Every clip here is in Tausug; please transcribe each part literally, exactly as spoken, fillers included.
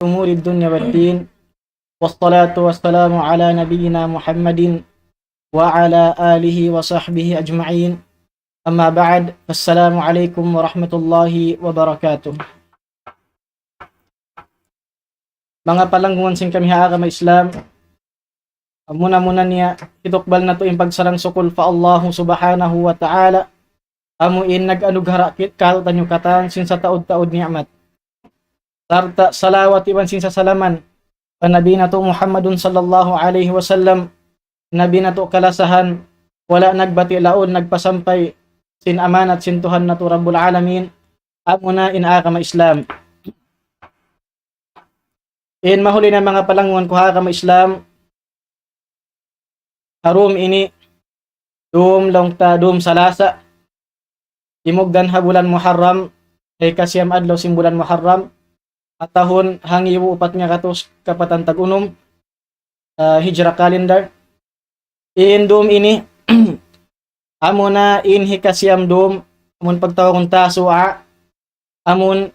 أمور الدنيا والدين، والصلاة والسلام على نبينا محمد وعلى آله وصحبه أجمعين. أما بعد، فالسلام عليكم ورحمة الله وبركاته. Manga palanggungan sin kami ha agama Islam, muna-muna niya, hitukbal natu' in pagsarang-sukul pa Allahu Subhanahu wa Ta'ala, amu in nag-anughara kit-, kātu'niyu katan sin sataud-taud ni'mat. Sarta' salawat iban sin sasalaman pa Nabi natu' Muhammadun sallallahu alayhi wasallam, Nabi natu' kalasahan, wala' nagbati' laun nagpasampay sin amanat sin Tuhan natu' Rabbul Alamin, amuna in agama Islam. In mahuli na manga palanggungan ku ha agama Islam, ha dum ini, dum laung ta, dum Salasa, timugdan ha bulan Muharram, ha hikasiyam adlaw sin bulan Muharram, ha tahun hangibu upat ngagatus kapatan tag-unum, ah, Hijra calendar. In dum ini, amuna in hikasiyam dum, amun pagtawagun Tasu'a, amun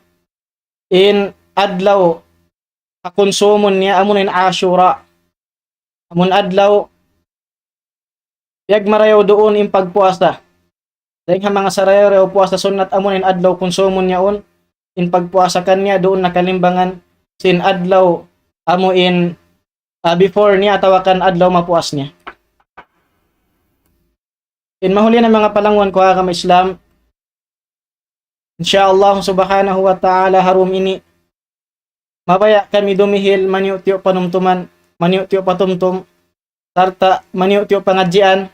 in adlaw ha kunsumun niya, amun in Ashura. Amun adlaw, piyagmarayaw duun in pagpuasa. Dayn ha manga sarayaw-rayaw puasa sunnat, amun in adlaw kunsumun niya yaun, in pagpuasa kaniya duun nakalimbangan sin adlaw amu in, ah, before niya atawa kan adlaw mapuas niya. In mahuli na manga palanggungan ku ha agama Islam, insya Allah Subhanahu wa Ta'ala ha dum ini, mabaya' kami dumihil maniyu'-tiyu' panumtuman, maniyu'-tiyu' patumtum, sarta' maniyu'-tiyu' pangadjian,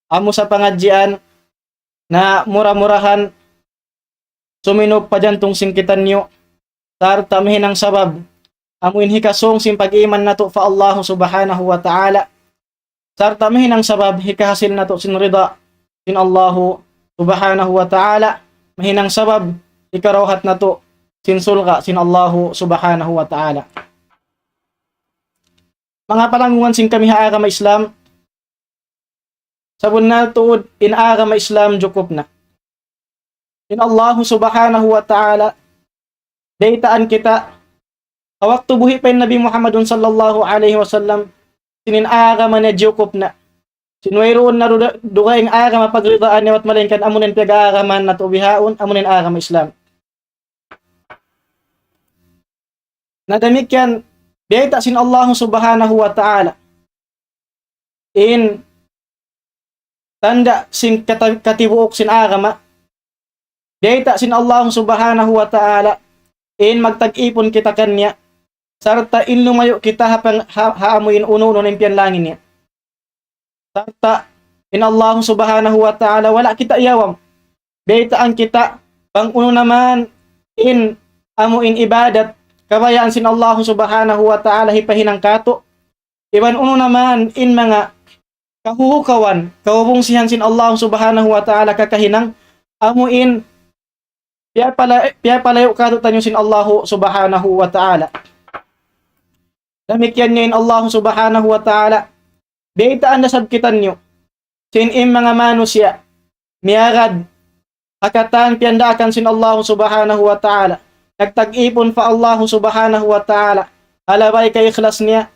amu sa pangadjian na mura-murahan suminug pa jantung sin kitaniyu, sarta' mahinang sabab amu in hikasūng sin pag-iman natu' pa Allahu Subhanahu wa Ta'ala, sarta' mahinang sabab hikahasil natu' sin rida sin Allahu Subhanahu wa Ta'ala, mahinang sabab hikarawhat natu' sin surga' sin Allahu Subhanahu wa Ta'ala. Manga palanggungan sin kami ha agama Islam, sabunnal tuud in agama Islam jukup na. In Allahu Subhanahu wa Ta'ala, baytaan kita, ha waktu buhi' pa in Nabi Muhammadun sallallahu alayhi wasallam, sin in agama niya jukup na. Sin wayruun na duga-, dugaing agama pagridaan niya, bat malaingkan amu na in piyag-aagaman natu' bihaun, amu na in agama Islam. Na damikkiyan, biyayta' sin Allahu Subhanahu wa Ta'ala in tanda' sin kata-, katibuuk sin agama. Biyayta' sin Allahu Subhanahu wa Ta'ala in magtag-ipun kita kaniya, sarta' in lumayu' kita ha pang-, ha, ha amu in unu-unu na in piyanlangin niya. Sarta' in Allahu Subhanahu wa Ta'ala wala' kita iyawam. Baytaan kita bang unu na man in amu in ibadat kabayaan sin Allahu Subhanahu wa Ta'ala hipahinang kātu'. Iban unu na man in manga kahuhukawan, kahubungsihan sin Allahu Subhanahu wa Ta'ala kakahinang, amu in piyapala-, piyapalayu' kātu'niyu sin Allahu Subhanahu wa Ta'ala. Damikkiyan niya in Allahu Subhanahu wa Ta'ala, baytaan da isab kitaniyu sin in manga manusiya' miyagad ha katan piyandaakan sin Allahu Subhanahu wa Ta'ala, nagtag-ipun pa Allahu Subhanahu wa Ta'ala, ha labay kaikhlas niya,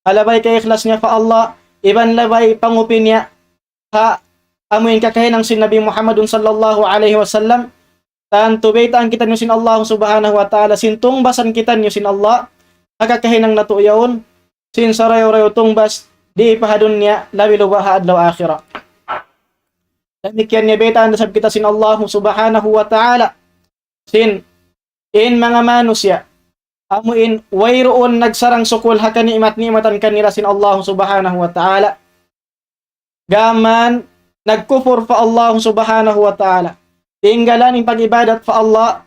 ha labay kaikhlas niya pa Allah, iban labay pangupi niya ha amu in kakahinang sin Nabi Muhammadun sallallahu alayhi wasallam. Tantu baytaan kitaniyu sin Allahu Subhanahu wa Ta'ala, sin tungbasan kitaniyu sin Allah ha kakahinang natu' yaun, sin sarayaw-rayaw tungbas di' pa ha dunya, labi luba ha adlaw akhirat. Damikkiyan niya baytaan da isab kita sin Allahu Subhanahu wa Ta'ala, sin in manga manusiya', amu in wayruun nagsarang-sukul ha kani'mat-ni'matan kanila sin Allahu Subhanahu wa Ta'ala. Gām nagkupur pa Allahu Subhanahu wa Ta'ala. Tinggalan in pag-ibadat pa Allah,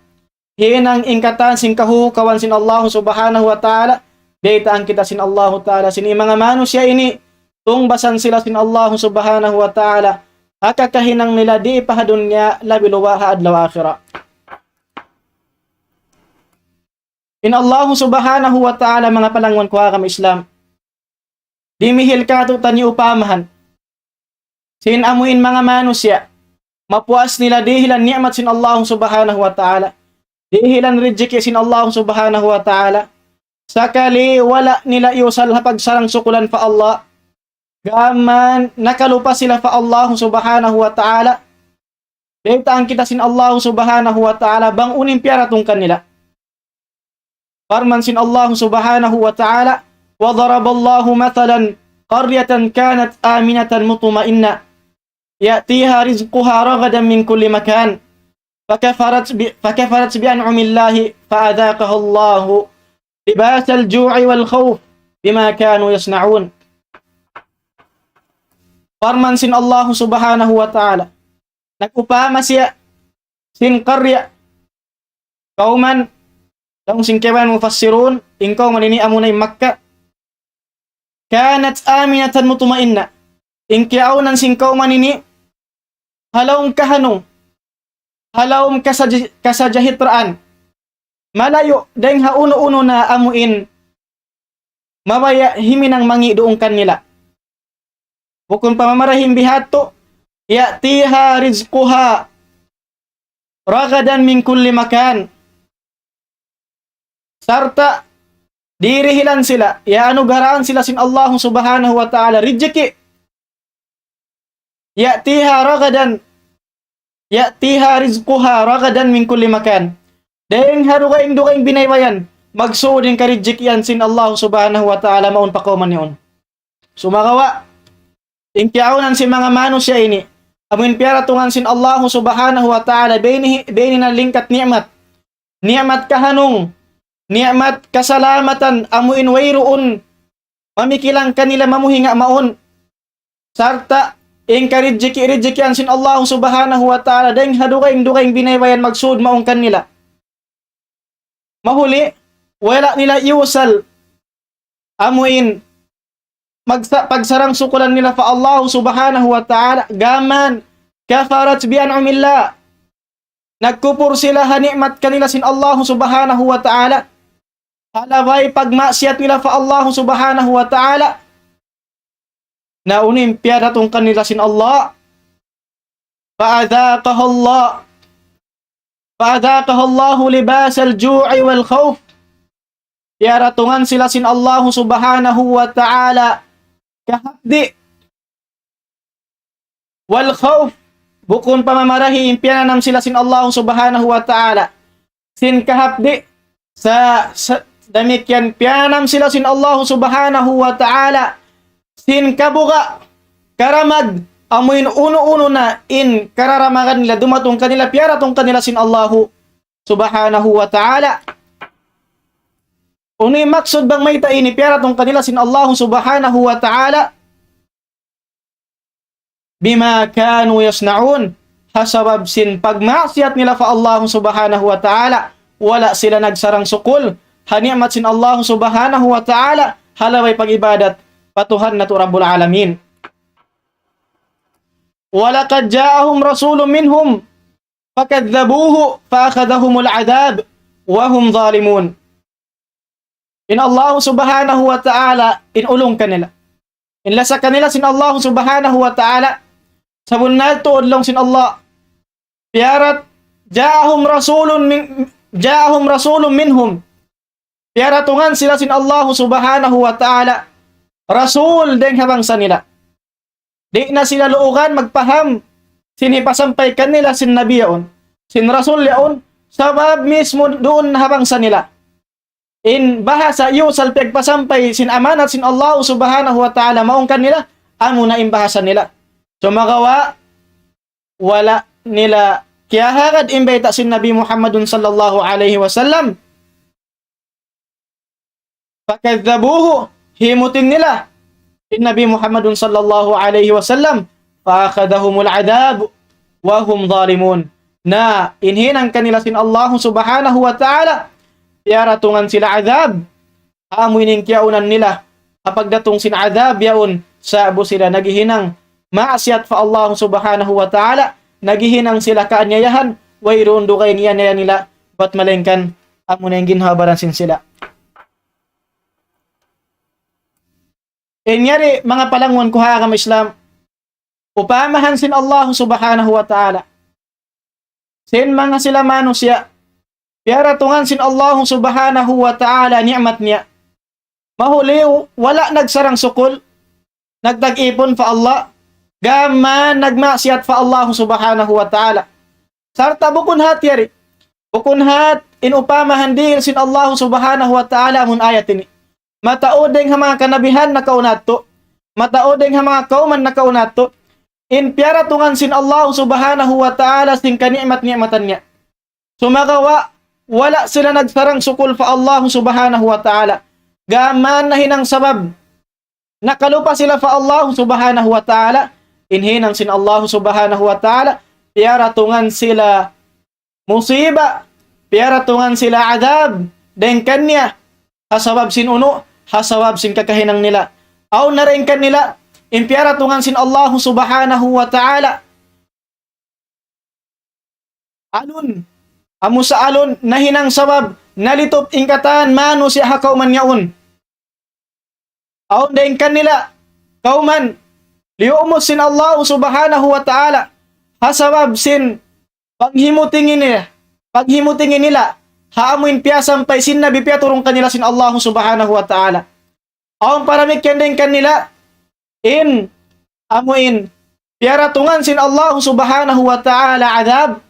hinang in katan sin kahuhukawan sin Allahu Subhanahu wa Ta'ala, baytaan kita sin Allahu Ta'ala, sin in manga manusiya' ini, tungbasan sila sin Allahu Subhanahu wa Ta'ala ha kakahinang nila di' pa ha dunya, labi luba ha adlaw akhirat. In Allahu Subhanahu wa Ta'ala, manga palanggungan ku ha agama Islam, dimihil kātu'niyu upamahan sin amu in manga manusiya', mapuas nila dihilan ni'mat sin Allahu Subhanahu wa Ta'ala, dihilan rijiki' sin Allahu Subhanahu wa Ta'ala, Sakali wala' nila iyusal ha pagsarang-sukulan pa Allah. Gām nakalupa sila pa Allah subhanahu wa ta'ala. Baytaan kita sin Allah subhanahu wa ta'ala bang unu in piyaratung kanila. Parman sin Allah subhanahu wa ta'ala, وضرب الله مثلا قرية كانت آمنة مطمئنة يأتيها رزقها رغدا من كل مكان فكفرت ب-، فكفرت بأنعم الله فأذاقها الله لباس الجوع والخوف بما كانوا يصنعون. Parman sin Allah subhanahu wa ta'ala, nag-upama siya sin qarya, kawman, laung sin kaibanan mufassirun, in kawman ini amuna in Makkah. كانت آمنة مطمئنة. In kiyaawnan sin kawman ini, ha lawm kahanung, ha lawm kasaja-, kasajahitraan. Malayu' dayng ha unu-unu na amu in mabaya' himinang mangi' duun kanila. Bukun pa mamarahi in biha' yadtu, يأتيها رزقها رغدا من كل مكان. Sarta' dirihilan sila, iyaanugaraan sila sin Allah subhanahu wa ta'ala rijiki'. يأتيها رغدا، يأتيها رزقها رغدا من كل مكان. Dayng ha dugaing-dugaing binaybayan, magsūd in karijikian sin Allah subhanahu wa ta'ala mawn pa kawman yaun. Sumagawa', in kiyaawnan sin manga manusiya' ini, amu in piyaratungan sin Allah subhanahu wa ta'ala, bayni, bayni na lingkat ni'mat. Ni'mat kahanung, ni'mat kasalamatan, amu in wayruun mamikilang kanila mamuhinga mawn. Sarta' in karijiki-rijikian sin Allah subhanahu wa ta'ala, dayng ha dugaing-dugaing binaybayan magsūd mawn kanila. Mahuli, wala' nila iyusal amu in magsa-, pagsarang-sukulan nila pa Allah subhanahu wa ta'ala, gām كفرت بأنعم الله. Nagkupur sila ha ni'mat kanila sin Allah subhanahu wa ta'ala. Ha labay pagmaksiyat nila pa Allah subhanahu wa ta'ala. Na unu in piyaratung kanila sin Allah. فأذاقها الله، فأذاقها الله لباس الجوع والخوف. Piyaratungan sila sin Allah subhanahu wa ta'ala kahapdi'. والخوف, bukun pa mamarahi in piyananam sila sin Allah subhanahu wa ta'ala. Sin kahapdi', sa, sa, damikkiyan piyananam sila sin Allah subhanahu wa ta'ala. Sin kabuga', karamag, amu in unu-unu na in kararamagan nila dumatung kanila, piyaratung kanila sin Allahu subhanahu wa ta'ala. Unu in maksud bang mayta' ini piyaratung kanila sin Allahu subhanahu wa ta'ala? بما كانوا يصنعون. Ha sabab sin pagmaksiyat nila pa Allah subhanahu wa ta'ala, wala' sila nagsarang-sukul ha ni'mat sin Allah subhanahu wa ta'ala, ha labay pag-ibadat pa Tuhan natu' Rabbul Alamin. ولقد جاءهم رسول منهم فكذبوه فأخذهم العذاب وهم ظالمون. In Allah subhanahu wa ta'ala, in ulung kanila. In lasa kanila sin Allah subhanahu wa ta'ala, sabunnal tuud laung sin Allah. Piyarat-, جاءهم رسول من، جاءهم رسول منهم. Piyaratungan sila sin Allah subhanahu wa ta'ala, rasul dayng ha bangsa nila. Di' na sila luugan magpaham sin hipasampay kanila sin nabi yaun, sin rasul yaun, sabab mismu duun ha bangsa nila. In bahasa iyusal piyagpasampay sin amanat sin Allah subhanahu wa ta'ala mawn kanila, amu na in bahasa nila. Sumagawa', wala' nila kiyahagad in bayta' sin Nabi Muhammadun sallallahu alayhi wasallam. فكذبوه, himutin nila in Nabi Muhammadun sallallahu alayhi wasallam. فأخذهم العذاب وهم ظالمون. Na, in hinang kanila sin Allah subhanahu wa ta'ala, piyaratungan sila adhab. Amu ini in kiyaawnan nila, ha pagdatung sin adhab yaun, sa'bu sila naghihinang maksiyat pa Allah subhanahu wa ta'ala, naghihinang sila kaaniyayahan, wayruun dugaing iyaniyaya nila, bat malaingkan amu na in ginhawa-baran sin sila. In yari manga palangwan ku ha agama Islam, upamahan sin Allah subhanahu wa ta'ala sin manga sila manusiya', piyaratungan sin Allah subhanahu wa ta'ala ni'mat niya. Mahuli, wala' nagsarang-sukul, nagtag-ipun pa Allah, gām nagmaksiyat pa Allah Subhanahu wa Ta'ala. Sarta' bukun hat yari, bukun hat in upama handihil sin Allah Subhanahu wa Ta'ala amun ayat ini. Mataud dayn ha manga kanabihan nakauna yadtu, mataud dayn ha manga kawman nakauna yadtu, in piyaratungan sin Allah Subhanahu wa Ta'ala sin kani'mat-ni'matan niya. Sumagawa', wala' sila nagsarang-sukul pa Allah Subhanahu wa Ta'ala. Gām nahinang sabab nakalupa sila pa Allah Subhanahu wa Ta'ala, in hinang sin Allah Subhanahu wa Ta'ala, piyaratungan sila musiba, piyaratungan sila adab, dayn kaniya, ha sabab sin unu, ha sabab sin kakahinang nila. Awn na dayn kanila, in piyaratungan sin Allah Subhanahu wa Ta'ala, alun, amu sa alun, nahinang sabab, nalitup in katan manusiya' ha kawman yaun. Awn dayn kanila, kawman, liyumus sin Allah Subhanahu wa Ta'ala, ha sabab sin paghimutingi nila, paghimutingi nila, ha amu in piyasampay sin Nabi piyaturun kanila sin Allah Subhanahu wa Ta'ala. Awn pa damikkiyan dayn kanila, in, amu in, piyaratungan sin Allah Subhanahu wa Ta'ala adab,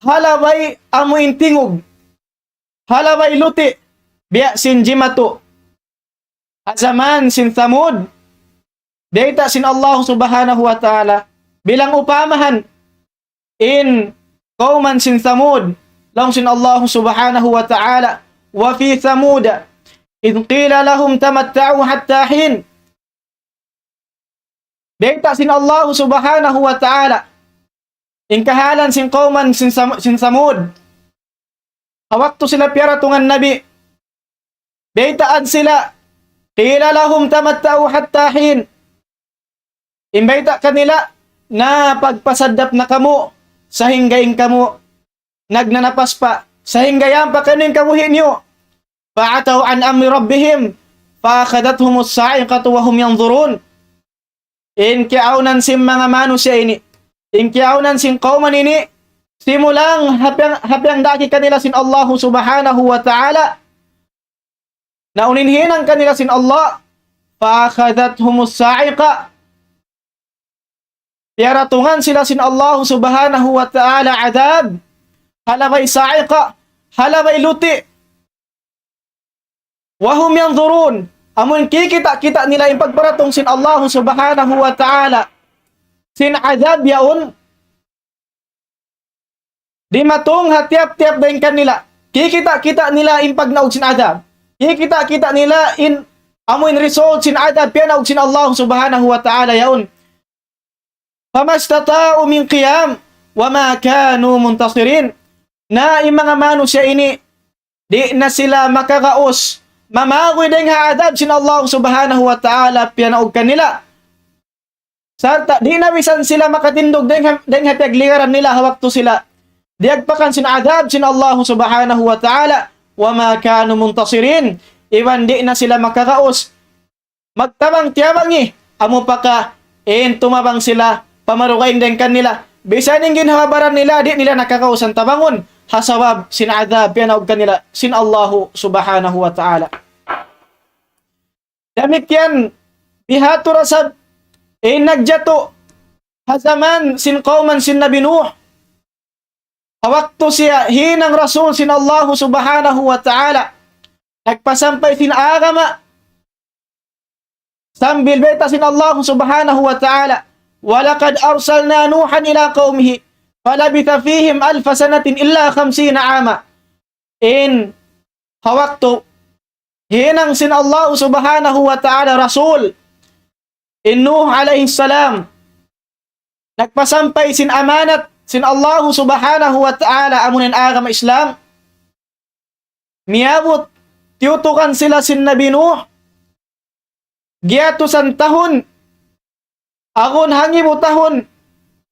ha labay amu in tingug, ha labay luti', biya' sin jimatu. Ha jaman sin Thamud, biyayta' sin Allah Subhanahu wa Ta'ala, bilang upamahan, in kawman sin Thamud, laung sin Allah Subhanahu wa Ta'ala, وفي ثمود إذ قيل لهم تمتعوا حتى حين. Biyayta' sin Allah Subhanahu wa Ta'ala, in kahalan sin kawman sin Sam-, sin Thamud. Ha waktu sila piyaratungan Nabi, biyaytaan sila, قيل لهم تمتعوا حتى حين. In bayta' kanila, na pagpasaddap na kamu, sahingga in kamu nagnanapas pa, sahingga yan pa kaniyu in kabuhi' niyu. فعتوا عن أمر ربهم فأخذتهم الصاعقة وهم ينظرون. In kiyaawnan sin manga manusiya' ini, in kiyaawnan sin kawman ini, simulang ha piyang-, ha piyangdaki kanila sin Allahu Subhanahu wa Ta'ala, na unu in hinang kanila sin Allah, فأخذتهم الصاعقة. Piyaratungan sila sin Allahu Subhanahu wa Ta'ala adab, ha labay sa'iqa, ha labay luti'. وهم ينظرون. Amun kikita'-kita' nila in pagparatung sin Allahu Subhanahu wa Ta'ala sin adab yaun, dimatung ha tiyap-tiyap dayn kanila. Kikita'-kita' nila in pagnaug sin adab. Kikita'-kita' nila in amu in result sin adab piyanaug sin Allah Subhanahu wa Ta'ala yaun. فما استطاعوا من قيام وما كانوا منتصرين. Na in manga manusiya' ini, di' na sila makagaus mamaguy dayn ha adab sin Allah Subhanahu wa Ta'ala piyanaug kanila. Sarta' di' na misan sila makatindug dayn ha, dayn ha piyaglingaran nila ha waktu sila diyagpakan sin adab sin Allah Subhanahu wa Ta'ala. وما كانوا منتصرين. Iban di' na sila makagaus magtabang-tiyabangi, amu pa ka in tumabang sila pa marugaing dayn kanila. Bisan in ginhawa-baran nila, di' nila nakagausan tabangun, ha sabab sin adab piyanaug kanila sin Allahu Subhanahu wa Ta'ala. Damikkiyan, bihadtu da isab in nagjatu ha jaman sin kawman sin Nabi Nuh. Ha waktu siya hinang Rasul sin Allahu Subhanahu wa Ta'ala, nagpasampay sin agama, sambil bayta' sin Allahu Subhanahu wa Ta'ala, ولقد أرسلنا نوحا إلى قومه فلبث فيهم ألف سنة إلا خمسين عاما. In ha waktu hinang sin Allahu Subhanahu wa Ta'ala Rasul in Nuh alayhi salam, nagpasampay sin amanat sin Allahu Subhanahu wa Ta'ala, amu in agama Islam. Miyabut, tiyutukan sila sin Nabi Nuh, giyatusan tahun, agun hangibu tahun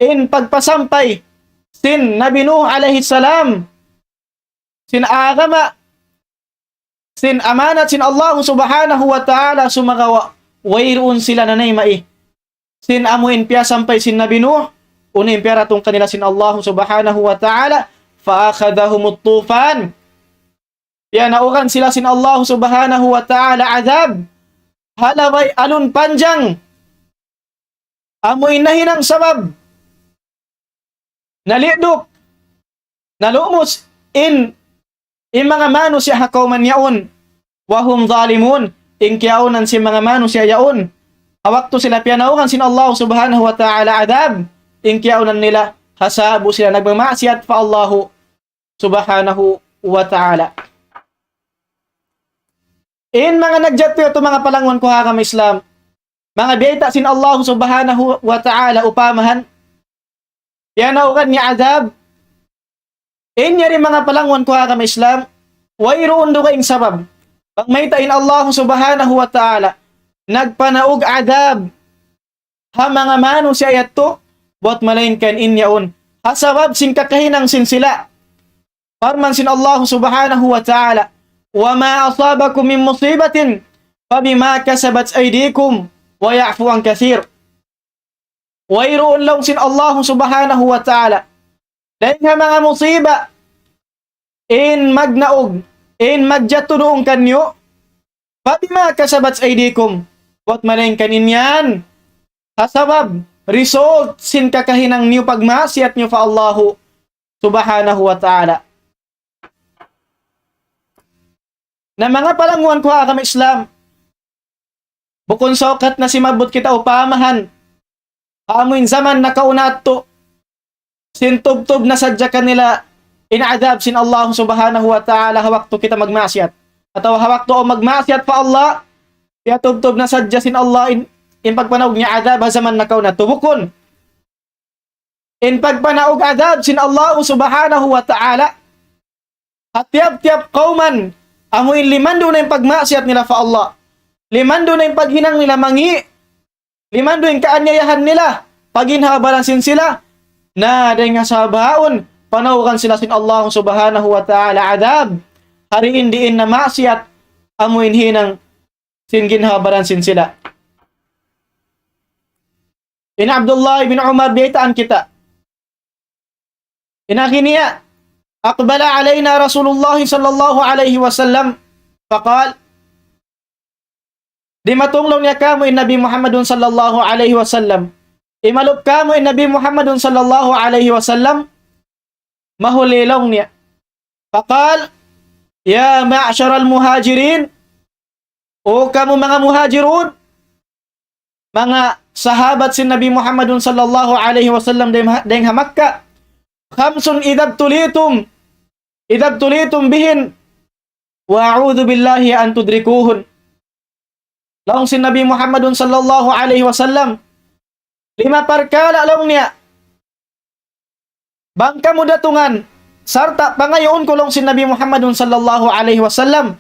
in pagpasampay sin Nabi Nuh alayhi salam sin agama, sin amanat sin Allahu Subhanahu wa Ta'ala, sumagawa' wayruun sila nanayma' sin amu in piyasampay sin Nabi Nuh, unu in piyaratung kanila sin Allahu Subhanahu wa Ta'ala, فأخذهم الطوفان. Piyanaugan sila sin Allahu Subhanahu wa Ta'ala adab. ha labay alun panjang, amu in nahinang sabab, naliduk, nalumus in, in manga manusiya' ha kawman yaun. وهم ظالمون, in kiyaunan sin manga manusiya' yaun, ha waktu sila piyanaugan sin Allah Subhanahu wa Ta'ala adab, in kiyaunan nila ha sabab sila nagmamaksiyat pa Allah Subhanahu wa Ta'ala. In manga nagjatu yadtu, manga palangwan ku ha agama Islam, manga biyayta' sin Allah Subhanahu wa Ta'ala upamahan, piyanaugan niya adab. In yari, manga palangwan ku ha agama Islam, wayruun dugaing sabab bang mayta' in Allah Subhanahu wa Ta'ala nagpanaug adab ha manga manusiya' yadtu, buwat malaingkan in yaun ha sabab sin kakahinang sin sila. Parman sin Allah Subhanahu wa Ta'ala, وما أصابكم من مصيبة فبما كسبت أيديكم ويعفو عن كثير. Wayruun, laung sin Allah Subhanahu wa Ta'ala, dayng ha manga musiba in magnaug, in magjatu duun kaniyu, فبما كسبت أيديكم, buwat malaingkan in yan ha sabab result sin kakahinang niyu, pagmaksiyat niyu pa Allah Subhanahu wa Ta'ala. Na manga palangwan ku ha agama Islam, bukun saukat na simabbut kita upamahan, amu in jaman nakauna yadtu, sin tubtub na sadja kanila in adab sin Allah Subhanahu wa Ta'ala ha waktu kita magmaksiyat. Atawa ha waktu awn magmaksiyat pa Allah, piyatubtub na sadja sin Allah in, in pagpanaug niya adab ha jaman nakauna yadtu. Bukun. In pagpanaug adab sin Allah Subhanahu wa Ta'ala ha tiyap-tiyap kawman, amu in limandu' na in pagmaksiyat nila pa Allah. Limandu' na in paghinang nila mangi'. Limandu' in kaaniyayahan nila. Paghinang baran sin sila. Na dayng ha sabab yaun, panaugan sila sin Allah Subhanahu wa Ta'ala adab. Hari in diin na maksiyat, amu in hinang sin ginhawa-baran sin sila. In Abdullah ibn Umar, biyaytaan kita. In agi niya, أقبل علينا رسول الله صلى الله عليه وسلم فقال, dimatung laung niya kāmu' in Nabi Muhammadun sallallahu alayhi wasallam. Imalup kāmu' in Nabi Muhammadun sallallahu alayhi wasallam, mahuli laung niya. فقال, يا معشر المهاجرين, O kamu manga Muhajirun, manga sahabat sin Nabi Muhammadun sallallahu alayhi wasallam dayng ha, dayng ha Makkah, خمس إذا ابتليتم، إذا ابتليتم بهن، وأعوذ بالله أن تدركوهن. Laung sin Nabi Muhammadun sallallahu alayhi wasallam, lima parkala' laung niya, bang kamu datungan, sarta' pangayuun ku laung sin Nabi Muhammadun sallallahu alayhi wasallam,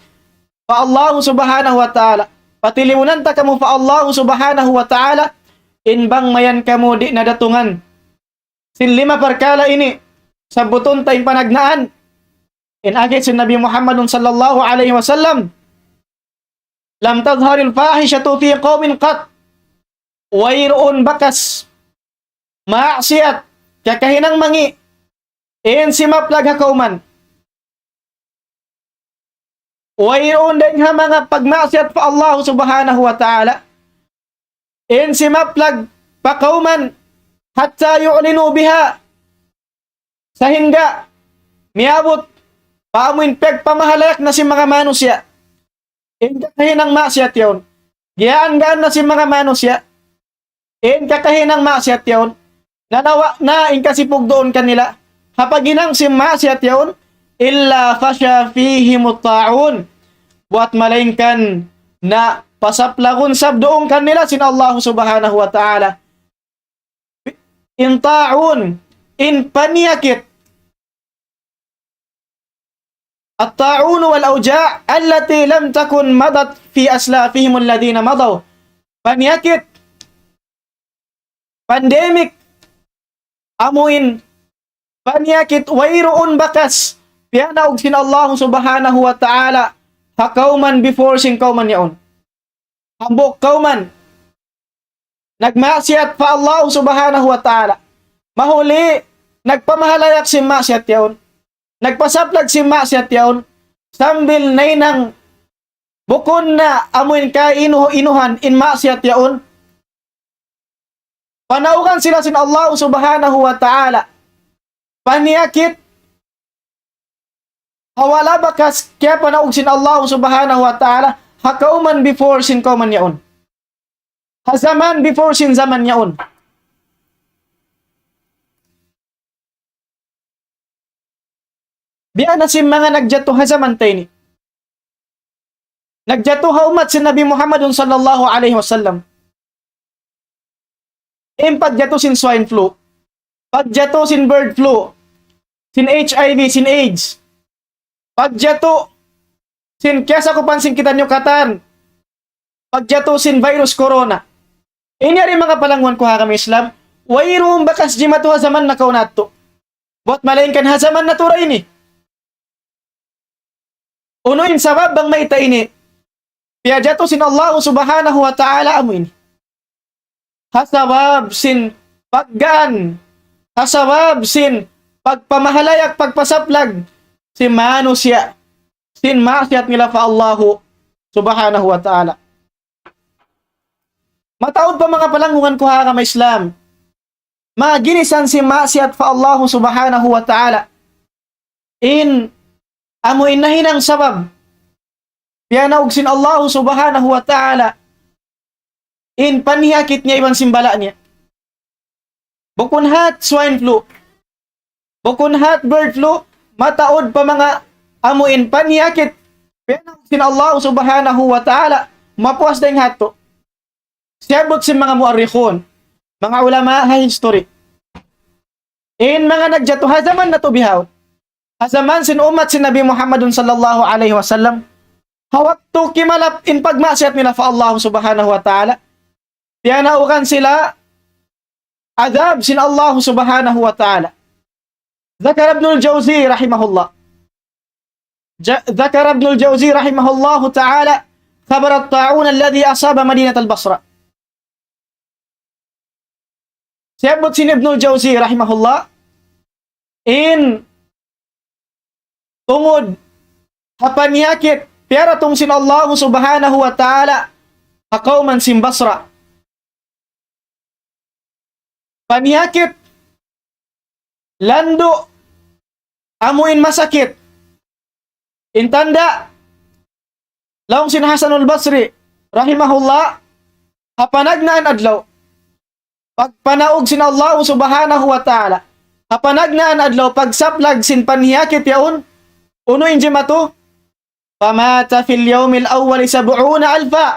pa Allahu subhanahu wa ta'ala. Patiliunan ta kamu pa Allahu subhanahu wa ta'ala, in bang mayan kamu di' na datungan sin lima parkala' ini, sabbutun ta in panagnaan. In agi sin Nabi Muhammadun sallallahu alayhi wasallam, لم تظهر الفاحشة في قوم قط. Wayruun bakas maksiyat, kakahinang mangi', in simaplag ha kawman. Wayruun dayng ha manga pagmaksiyat pa Allah subhanahu wa ta'ala in simaplag pa kawman, حتى يعلنوا بها, sahingga miyabut pa amuin pagpamahalayak na sin manga manusiya' in kakahinang maksiyat yaun. Giyaan-gaan na sin manga manusiya' in kakahinang maksiyat yaun. Nanawa' na in kasipug duun kanila ha paghinang sin maksiyat yaun. إلا فشا فيهم الطاعون. Buwat malaingkan na pasaplagun sab duun kanila sin Allah subhanahu wa ta'ala in ta'un, in panyakit. الطاعون والأوجاع التي لم تكن مضت في أسلافهم الذين مضوا. Panyakit, pandemic, amuin panyakit wayruun bakas piyanaug sin Allah subhanahu wa ta'ala ha kawman before sin kawman yaun. Hambuuk kawman nagmaksiyat pa Allah subhanahu wa ta'ala. Mahuli, nagpamahalayak sin maksiyat yaun. Nagpasaplag sin maksiyat yaun. Sambil nahinang Bukun na amuin kainuh-inuhan in maksiat yaun. Panaugan sila sin Allah subhanahu wa ta'ala. Paniyakit, ha wala' bakas kiyapanaug sin Allah subhanahu wa ta'ala, ha kawman before sin kawman yaun. Ha jaman before sin jaman yaun. Biya' na sin manga nagjatu ha jaman ta ini. Nagjatu ha ummat sin Nabi Muhammadun sallallahu alayhi wasallam. In pagjatu sin swine flu, pagjatu sin bird flu, sin H I V, sin AIDS, pagjatu sin kiyasakupan sin kitaniyu katan, pagjatu sin virus corona. Ini yari manga palangguan ku ha agama Islam, wayruun bakas jimatu ha jaman nakauna yadtu. Buwat malaingkan ha jaman natu' ra ini. Unu in sabab bang mayta' ini piyajatu sin Allah subhanahu wa ta'ala amu ini? Ha sabab sin paggaan, ha sabab sin pagpamahalayak, pagpasaplag sin manusiya', sin maksiat nila pa Allahu subhanahu wa ta'ala. Mataud pa manga palangguan ku ha agama Islam, manga ginisan sin maksiat pa Allahu subhanahu wa ta'ala. In amu in nahinang sabab piyanaug sin Allahu subhanahu wa ta'ala in panhiyakit niya iban sin bala' niya. Bukun hat swine flu, bukun hat bird flu, mataud pa manga amu in panhiyakit piyanaug sin Allahu subhanahu wa ta'ala, mapuas dayng ha yadtu. Siyabbut sin manga muarrikhun, manga ulama ha history, in manga nagjatu ha jaman natu' bihaun, ha jaman sin ummat sin Nabi Muhammadun sallallahu alayhi wasallam, ha waktu kimalap in pagmaksiat nila pa Allah subhanahu wa ta'ala, piyanaugan sila adab sin Allah subhanahu wa ta'ala. ذكر ابن الجوزي رحمه الله. ذكر ابن الجوزي رحمه الله تعالى خبر الطاعون الذي أصاب مدينة البصرة. Siyabbut sin Ibnul Jawzi rahimahullah, in tungud ha panyakit piyaratung sin Allah subhanahu wa ta'ala ha kawman sin Basra. Panyakit landu' amu in masakit. In tanda', laung sin Hasanul Basri rahimahullah, ha panagnaan adlaw, pagpanaug sin Allah subhanahu wa ta'ala, ha panagnaan adlaw, pagsaplag sin panyakit yaun, unu in jimatu, فمات في اليوم الأول سبعون ألفا.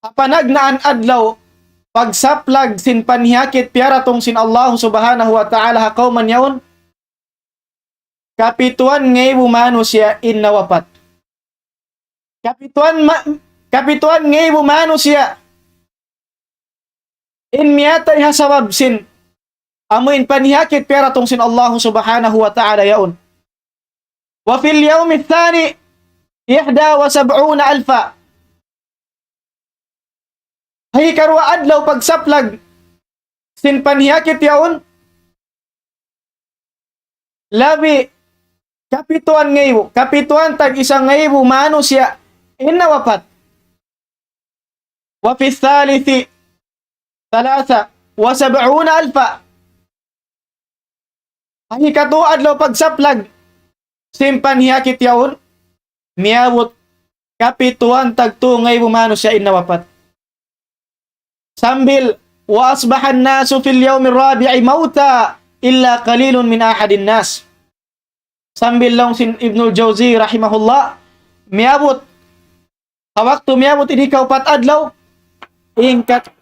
Ha panagnaan adlaw, pagsaplag sin panyakit piyaratung sin Allah subhanahu wa ta'ala ha kawman yaun, kapituan ngaibu manusiya' in nawapat. Kapituan ma-, kapituan ngaibu manusiya' in miyatay ha sabab sin amu in panyakit piyaratung sin Allah subhanahu wa ta'ala yaun. وفي اليوم الثاني إحدى وسبعون ألفا. Ha hikaruwa adlaw pagsaplag sin panyakit yaun, labi kapituan ngaibu, kapituan tag-isa ngaibu manusiya' in nawapat. وفي الثالث ثلاثة وسبعون ألفا. Ha hikatu adlaw pagsaplag sin panyakit yaun, miyabut kapituan tagtu ngaibu manusiya' in nawapat. Sambil, وأصبح الناس في اليوم الرابع موتى إلا قليل من أحد الناس. Sambil laung sin Ibnul Jawzi rahimahullah, miyabut, ha waktu miyabut in hikaupat adlaw, in kat-,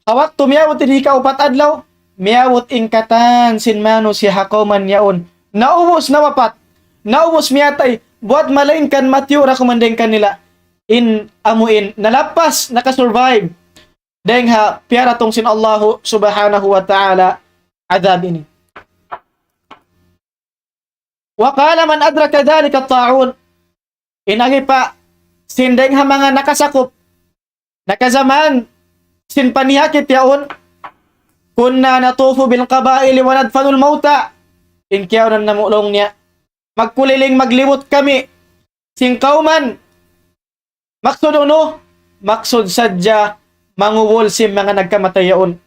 ha waktu miyabut in hikaupat adlaw, miyabut in katan sin manusiya' ha kawman yaun. Naubus nawapat, naubus miyatay, buwat malaingkan matiyu' ra kuman dayng kanila in amu in nalappas, nakasurvive dayng ha piyaratung sin Allahu subhanahu wa ta'ala adab ini. وقال من أدرك ذلك الطاعون. In agi pa, sin dayng ha manga nakasakup, nakajaman sin panyakit yaun, كنا نطوف بالقبائل وندفن الموتى. In kiyaunan namu' laung niya, magkuliling maglibut kami sin kawman, Maksud unu? Maksud sadja mangubul sin manga nagkamatay yaun.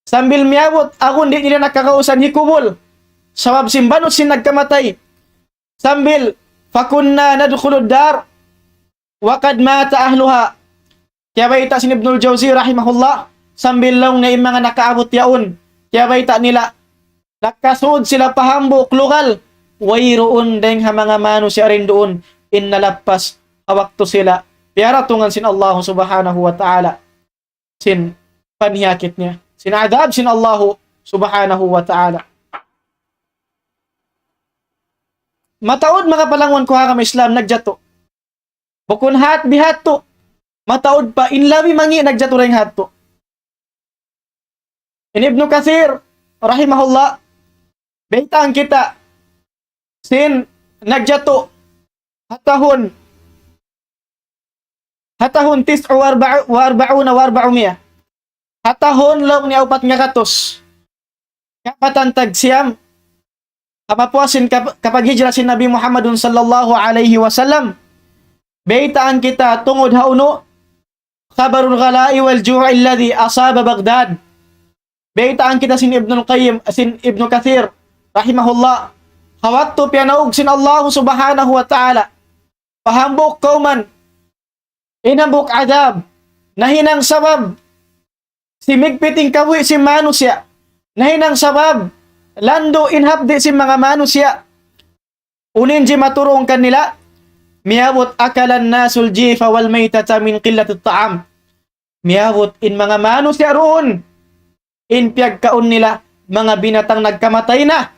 Sambil miyabut, agun di' nila na kagausan hikubul. Sabab sin banus sin nagkamatay. Sambil, فكنا ندخل الدار وقد مات أهلها. Kiyabayta' sin Ibnul Jawzi rahimahullah, sambil laung niya in manga nakaabut yaun. Kiyabayta' nila, nakasud sila pa hambuuk lugal. Wayruun dayng ha manga manusiya' duun in nalappas ha waktu sila piyaratungan sin Allah subhanahu wa ta'ala sin panhiyakit niya, sin adab sin Allahu subhanahu wa ta'ala. Mataud manga palangwan ku ha agama Islam nagjatu. Bukun hat bihat tu. Mataud pa in labi mangi' nagjatu dayng hat tu. In Ibnu Kathir, rahimahullah, baytaan kita sin nagjatu ha tahun ha tahun تسع وأربعون وأربعمائة. Ha tahun laung niya upat ngagatus kapatan tag siyam. Ha mapuas sin kap-, kapaghijra sin Nabi Muhammadun sallallahu alayhi wasallam. Baytaan kita tungud ha unu, خبر الغلاء والجوع الذي أصاب بغداد. Baytaan kita sin Ibnul Qayyim, sin Ibnu Kathir, rahimahullah. Ha waktu piyanaug sin Allah subhanahu wa ta'ala pa hambuuk kawman in hambuuk adab, nahinang sabab simigpit in kabuhi' sin manusiya', nahinang sabab landu' in hapdi' sin manga manusiya'. Unu in jimaturung kanila, miyabut أكل الناس الجيف والميتة من قلة الطعام. Miyabut in manga manusiya' duun in piyagkaun nila manga binatang nagkamatay na.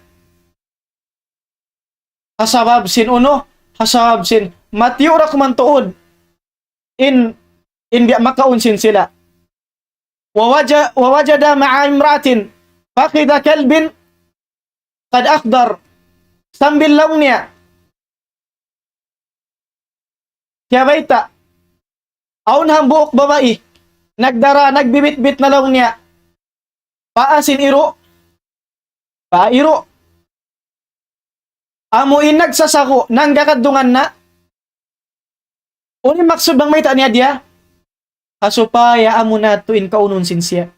Ha sabab sin unu, ha sabab sin matiyu' da kuman tuud in, in biya' makaun sin sila. ووج-، ووجد مع امرأة فخذ كلب قد أخضر. Sambil laung niya kiyabayta', awn hambuuk babai nagdara, nagbibitbit na laung niya paa sin iru', paa iru'. Amu in nagsasagu, nanggakadungan na. Unu in maksud bang mayta' niya diya? Ha supaya amu na tuud in kaunun sin siya.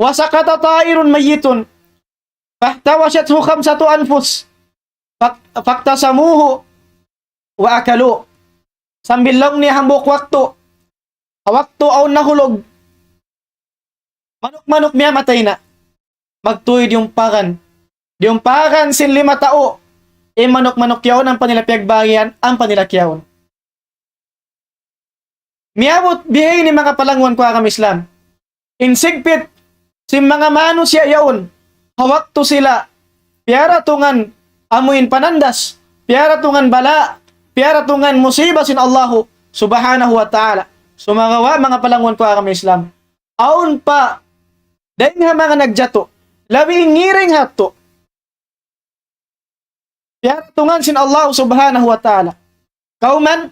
وسقط طائر ميت فاحتوشته خمسة أنفس فاق-، فاقتسموه وأكلوه. Sambil laung niya hambuuk waktu, ha waktu awn nahulug manuk-manuk miyatay na. Magtuy diyumpagan. Diyumpagan sin lima tau. In manuk-manuk yaun ampa nila piyagbahagian, ampa nila kiyaun. Miyabut bihaini manga palangwan ku ha agama Islam. In sigpit sin manga manusiya' yaun, ha waktu sila piyaratungan amuin panandas, piyaratungan bala', piyaratungan musiba sin Allahu subhanahu wa ta'ala. Sumagawa' manga palangwan ku ha agama Islam, awn pa dayng ha manga nagjatu, labi ngiring ha yadtu. Piyaratungan sin Allah subhanahu wa ta'ala. Kawman,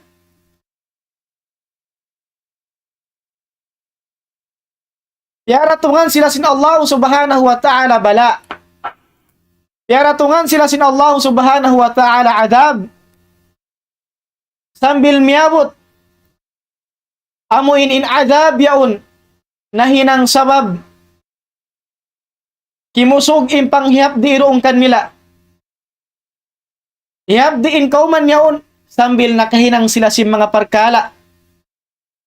piyaratungan sila sin Allah subhanahu wa ta'ala bala'. Piyaratungan sila sin Allah subhanahu wa ta'ala adab. Sambil miyabut amuin in adab yaun, nahinang sabab kimusug in panghiyapdi' duun kanila. Hiyapdi' in kawman yaun, sambil nakahinang sila sin manga parkala'.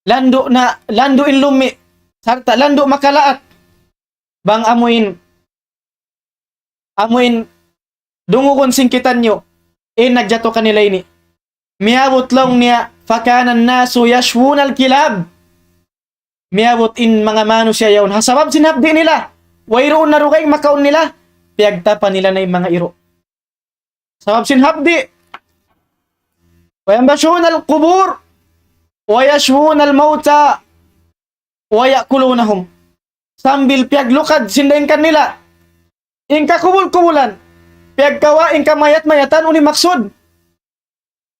Landu' na, landu' in lumi', sarta' landu' makalaat. Bang amuin, amuin dungugun sin kitaniyu in nagjatu kanila ini. Miyabut laung niya, فكان الناس يشوون الكلاب. Miyabut in manga manusiya' yaun, ha sabab sin hapdi' nila, wayruun na dugaing makaun nila, piyagtapa nila na in manga iru'. Sabab sin hapdi'. وينبشون القبور ويشوون الموتى ويأكلونهم. Sambil piyaglukad sin dayng kanila in kakubul-kubulan, piyagkawa' in kamayat-mayatan, unu in maksud?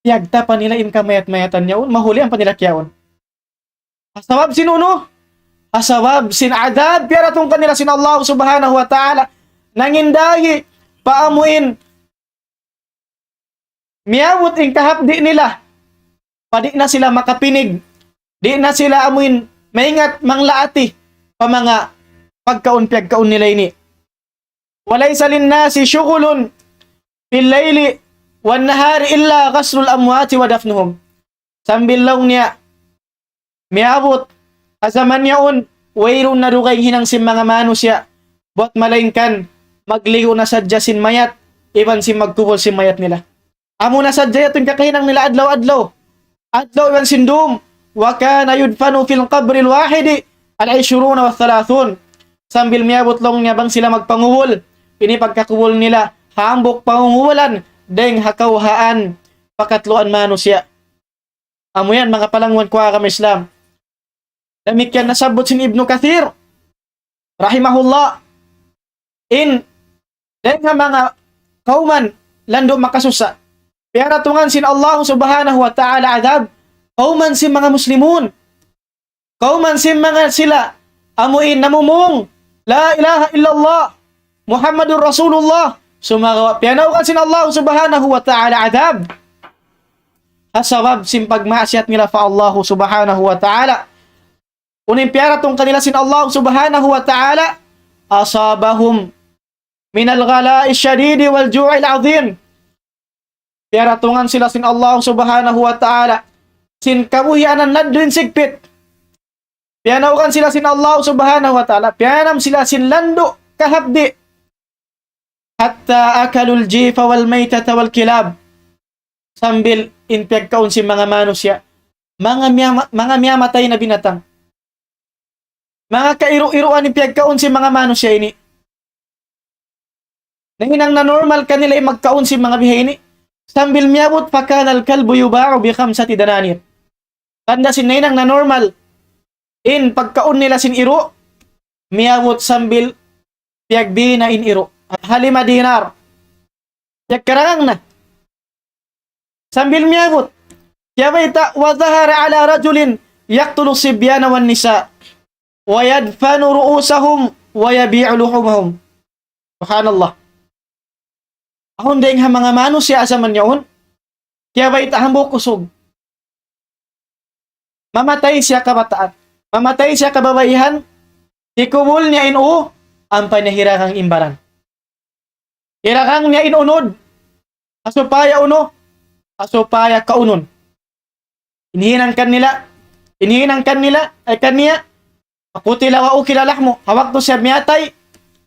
Piyagtapa nila in kamayat-mayatan yaun, mahuli ampa nila kiyaun. Ha sabab sin unu? Ha sabab sin adab piyaratung kanila sin Allah subhanahu wa ta'ala. Nangindahi pa amuin miyabut in kahapdi' nila, pa di' na sila makapinig, di' na sila amuin maingat manglaati pa manga pagkaun piyagkaun nila ini. وليس للناس شغل في الليل والنهار إلا غسل الأموات ودفنهم. Sambil laung niya, miyabut ha jaman yaun, wayruun na dugaing hinang sin manga manusiya', buat malaingkan magligu' na sadja sin mayat, iban sin magkubul sin mayat nila. Amu na sadja yadtu in kakahinang nila adlaw-adlaw. Adlaw iban sin dum. وكان يدفن في القبر الواحد العشرون والثلاثون. Sambil miyabut laung niya bang sila magpangubul, ini pagkakubul nila, hambuuk pangungubulan, dayng ha kawhaan pakatluan manusiya'. Amu yan, manga palangwan ku ha agama Islam. Damikkiyan nasabbut sin Ibnu Kathir, rahimahullah, in dayng ha manga kawman landu' makasusa, piyaratungan sin Allah Subhanahu wa Ta'ala adab, kawman sin manga muslimun, kawman sin manga sila amuin namumung, لا إله إلا الله محمد رسول الله, sumagawa' piyanaugan sin Allah Subhanahu wa Ta'ala adab ha sabab sin pagmaksiyat nila pa Allah Subhanahu wa Ta'ala. Unu in piyaratung kanila sin Allah Subhanahu wa Ta'ala, أصابهم من الغلاء الشديد والجوع العظيم. Piyaratungan sila sin Allah Subhanahu wa Ta'ala sin kabuhianan laddu' in sigpit. Piyanaugan sila sin Allah Subhanahu wa Ta'ala, piyanam sila sin landu' kahapdi'. حتى أكلوا الجيف والميتة والكلاب. Sambil in piyagkaun sin manga manusiya', manga miyama-, manga miyamatay na binatang. Manga kairu-iruan in piyagkaun sin manga manusiya' ini. Nahinang na normal kanila in magkaun sin manga biha ini. Sambil miyabut, فكان الكلب يباع بخمسة دنانير. Tanda' sin nahinang na normal in pagkaun nila sin iru', miyabut sambil piyagbi na in iru'. Ha lima dinar. Piyagkarangang na. Sambil miyabut. Kiyabayta', وظهر على رجل يقتل الصبيان والنساء ويدفن رؤوسهم ويبيع لحومهم. Subhanallah. Awn dayng ha manga manusiya' ha jaman yaun, kiyabayta' hambuuk usug. Mamatay siya kabataan. Mamatay siya kababaihan. Hikubul niya in uu, ampa niya hiragang in baran. Hiragang niya in unud. Ha supaya unu, ha supaya kaunun. In hinang kanila, in hinang kanila, ay kaniya, قتل وأكل لحمه. Ha waktu siya miyatay,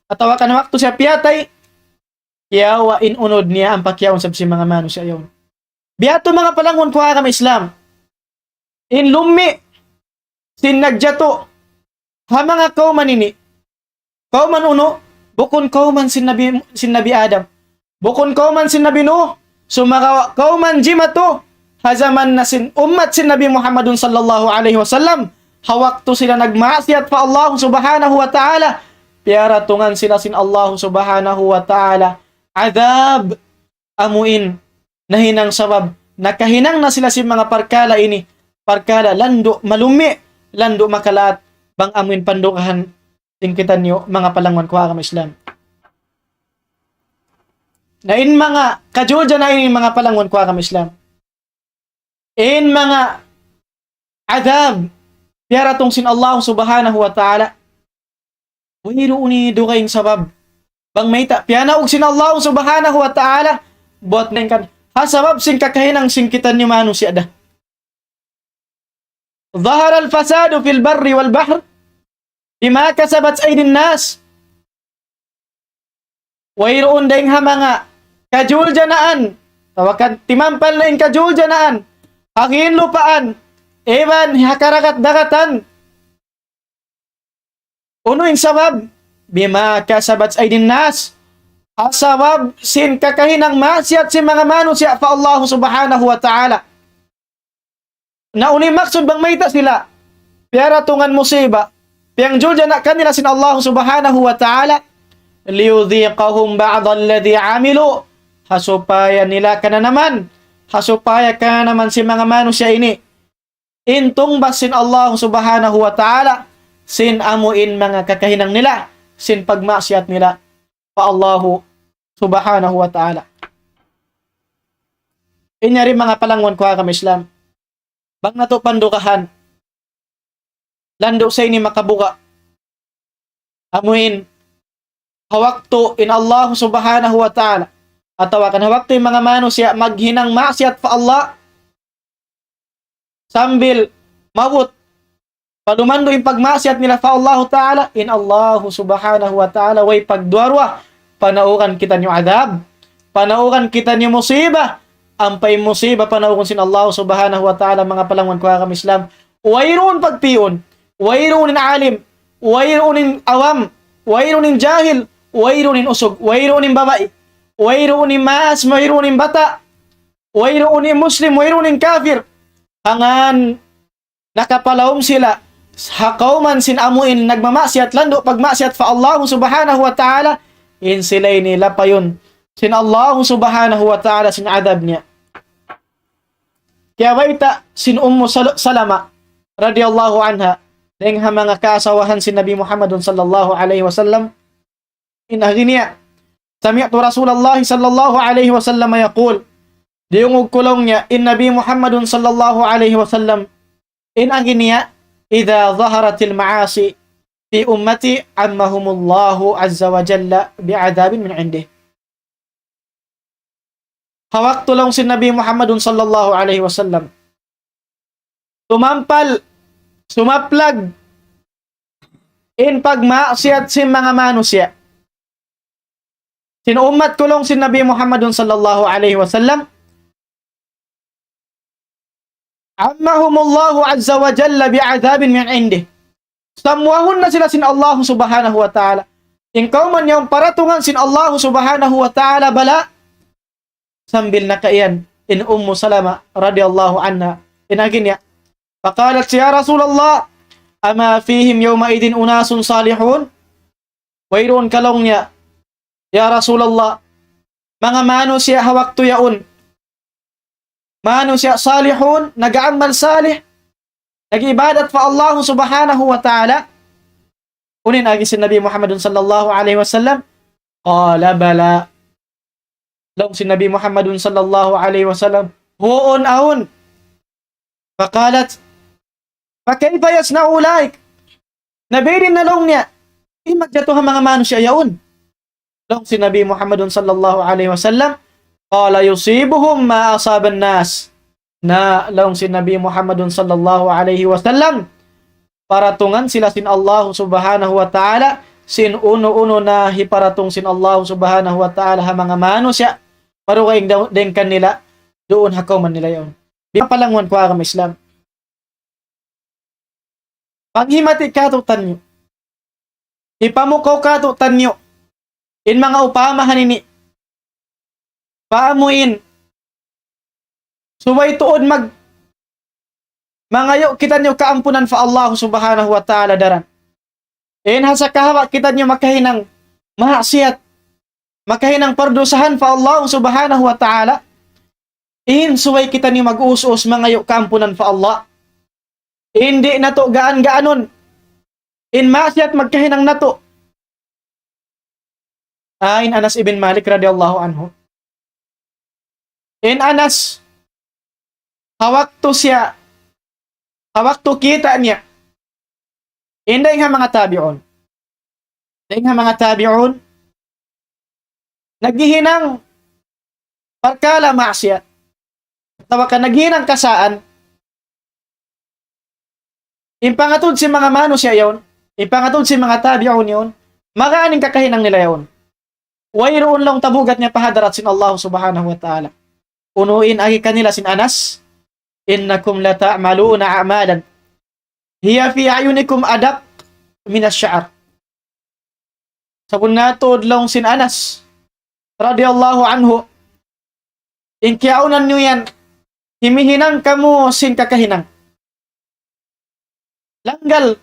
atawa kan ha waktu siya piyatay, kiyawa' in unud niya ampa kiyaun isab sin manga manusiya' yaun. Biya' ha yan manga palangwan ku ha agama Islam. In lummi' sin nagjatu ha manga kawman ini. Kawman unu, bukun kawman sin Nabi, sin Nabi Adam. Bukun kawman sin Nabi Nuh, sumagawa' kawman jimatu, ha jaman na sin ummat sin Nabi Muhammadun sallallahu alayhi wasallam, ha waktu sila nagmaksiyat pa Allah Subhanahu wa Ta'ala, piyaratungan sila sin Allah Subhanahu wa Ta'ala adab, amuin nahinang sabab nakahinang na sila sin manga parkala' ini, parkala' landu' malummi', landu' makalaat, bang amuin pandugahan sin kitaniyu manga palangwan ku ha agama Islam. Na in manga kajuljanaan ini manga palangwan ku ha agama Islam. In manga adab piyaratung sin Allah Subhanahu wa Ta'ala. Wayruun ini dugaing sabab. Bang mayta' piyanaug sin Allah Subhanahu wa Ta'ala, buat nengkan, ha sabab sin kakahinang sin kitaniyu manusiya' da. ظهر الفساد في البر والبحر بما كسبت أيدي الناس. Wayruun dayng ha manga kajuljanaan, tawakan timampal na in kajuljanaan, ha hinlupaan, iban ha karagat-dagatan. Unu in sabab? بما كسبت أيدي الناس. Ha sabab sin kakahinang maksiyat sin manga manusiya' pa Allah Subhanahu wa Ta'ala. Na unu in maksud bang mayta' sila piyaratungan musiba, piyangjuljana kanila sin Allah Subhanahu wa Ta'ala, ليذيقهم بعض الذي عملوا, ha supaya nila kananaman, ha supaya kananaman sin manga manusiya' ini in tungbas sin Allah Subhanahu wa Ta'ala, sin amuin manga kakahinang nila, sin pagmaksiyat nila pa Allahu Subhanahu wa Ta'ala. In yari manga palangwan ku ha agama Islam. Bang natu' pandugahan, landu' sa ini makabuga'. Amuin, ha waktu in Allah Subhanahu wa Ta'ala, atawa kan ha waktu in manga manusiya' maghinang maksiat pa Allah, sambil maabut, palumandu' in pagmaksiat nila pa Allah Ta'ala, in Allah Subhanahu wa Ta'ala, way pagduwa-ruwa, panauran kitaniyu adab, panauran kitaniyu musiba, ampa in musiba panauran sin Allah Subhanahu wa Ta'ala, manga palangwan ku ha agama Islam, wayruun pagpiun, wayruun in alim, wayruun in awam, wayruun in jahil, wayruun in usug, wayruun in babai, wayruun in maas, wayruun in bata', wayruun in Muslim, wayruun in kafir. Hangkan nakapalaum sila ha kawman sin amuin nagmamaksiat, landu' pagmaksiat pa Allah Subhanahu wa Ta'ala, in sila ini lapayun sin Allah Subhanahu wa Ta'ala sin adab niya. Kiyabayta' sin Ummu Sal-, Salama radiyallahu anha, dayn ha manga kaasawahan sin Nabi Muhammadun sallallahu alayhi wasallam, in agi niya, سمعت رسول الله صلى الله عليه وسلم يقول, diyungug ku laung niya in Nabi Muhammadun sallallahu alayhi wasallam, in agi niya, إذا ظهرت المعاصي في أمتي عمهم الله عز وجل بعذاب من عنده. Ha waktu laung sin Nabi Muhammadun sallallahu alayhi wasallam, tumampal, sumaplag, in pagmaksiat sin manga manusiya'. Sin ummat ku laung sin Nabi Muhammadun sallallahu alayhi wasallam, عمهم الله عز وجل بعذاب من عنده. Sammuwahun na sila sin Allah Subhanahu wa Ta'ala. In kawman yaun paratungan sin Allah Subhanahu wa Ta'ala bala', sambil nakaiyan in Ummu Salama radiyallahu anha. In agi niya, فقالت يا رسول الله أما فيهم يومئذ أناس صالحون؟ Wayruun ka laung niya, ya Rasulullah, manga manusiya' ha waktu yaun, manusiya' salihun, nag-aamal salih, nag-ibadat pa Allah Subhanahu wa Ta'ala. Unu in agi sin Nabi Muhammadun sallallahu alayhi wasallam? قال بلى. Laung sin Nabi Muhammadun sallallahu alayhi wasallam, huun awn. فقالت فكيف يصنع أولئك؟ Na biyadiin na laung niya in magjatu ha manga manusiya' yaun? Laung sin Nabi Muhammadun sallallahu alayhi wasallam, قال يصيبهم ما أصاب الناس. Na laung sin Nabi Muhammadun sallallahu alayhi wasallam, paratungan sila sin Allah Subhanahu wa Ta'ala sin unu-unu na hiparatung sin Allah Subhanahu wa Ta'ala ha manga manusiya', parugaing daw-, dayn kanila, duun ha kawman nila yaun. Di' palangwan ku ha agama Islam. Panghimati katu'taniyu. Hipamukaw katu'taniyu in manga upamahan ini. Paamuin, subay tuud mag-, mangayu' kitaniyu kaampunan pa Allah Subhanahu wa Ta'ala daran. In ha sakahawa kitaniyu makahinang maksiat, makahinang pardusahan pa Allah Subhanahu wa Ta'ala, in subay kitaniyu mag-us-us mangayu' kaampunan pa Allah. In di' natu' gaan-gaanun in maksiat magkahinang natu'. Ah, in Anas ibn Malik radiyallahu anhu. In Anas, ha waktu siya, ha waktu kita' niya, in dayn ha manga tabi'un. Dayn ha manga tabi'un, naghihinang parkala' maksiat. Atawa ka naghihinang kasaan. In pangatud sin manga manusiya' yaun, in pangatud sin manga tabi'un yaun, magaan in kakahinang nila yaun. Wayruun laung tabugat niya pa hadarat sin Allah Subhanahu wa Ta'ala. Unu in agi kanila sin Anas, إنكم لتعملون أعمالا هي في أعينكم أدق من الشعر. Sabunnal tuud laung sin Anas radiyallahu anhu, in kiyaunan niyu yan, himihinang kamu sin kakahinang. Langgal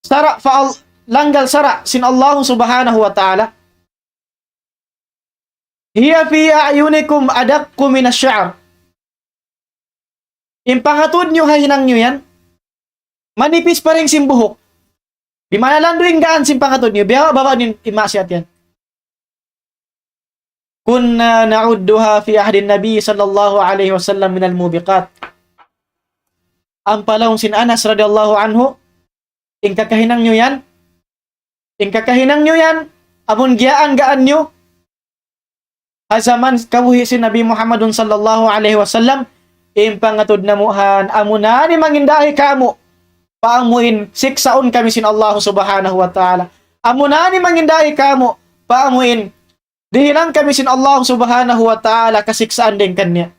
sara' pa Al-, langgal sara' sin Allah Subhanahu wa Ta'ala. هي في أعينكم أدق من الشعر. In pangatud niyu ha hinang niyu yan, manipis pa dayn sin buhuk. Di' man landu' in gaan sin pangatud niyu, biya' baba' niyu in maksiat yan. كنا نعدها في عهد النبي صلى الله عليه وسلم من الموبقات. ampa laung sin Anas radiyallahu anhu, in kakahinang niyu yan, in kakahinang niyu yan, amun giyaan-gaan niyu, ha jaman kabuhi' sin Nabi Muhammadun sallallahu alayhi wasallam, in pangatud namu' yan, amuna in mangindahi kamu', pa amuin siksaun kami sin Allah subhanahu wa ta'ala. Amuna in mangindahi kamu', pa amuin dihilan kami sin Allah subhanahu wa ta'ala kasiksaan dayn kaniya.